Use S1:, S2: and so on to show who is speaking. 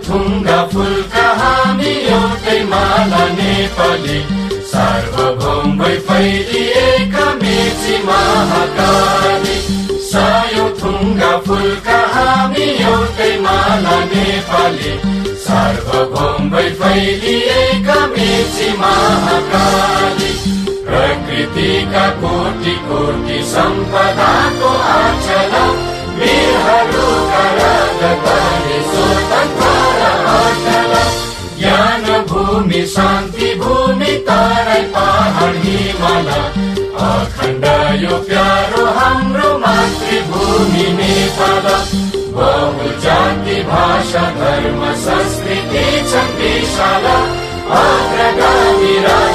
S1: थुङ्गा फुलका हामी एउटै माला नेपाली सार्वभौम भई फैलिएका मेची महाकाली सयौं थुङ्गा फुलका हामी एउटै माला नेपाली सार्वभौम भई फैलिएका मेची महाकाली प्रकृतिका कोटि कोटि सम्पदाको आचल वीरहरूका रगतले स्वतन्त्र र अचल ज्ञान भूमि शान्ति भूमि तराई पहाड हिमाल अखण्ड यो प्यारो हाम्रो मातृभूमि नेपाल बहु जाति भाषा धर्म संस्कृति छन् विशाल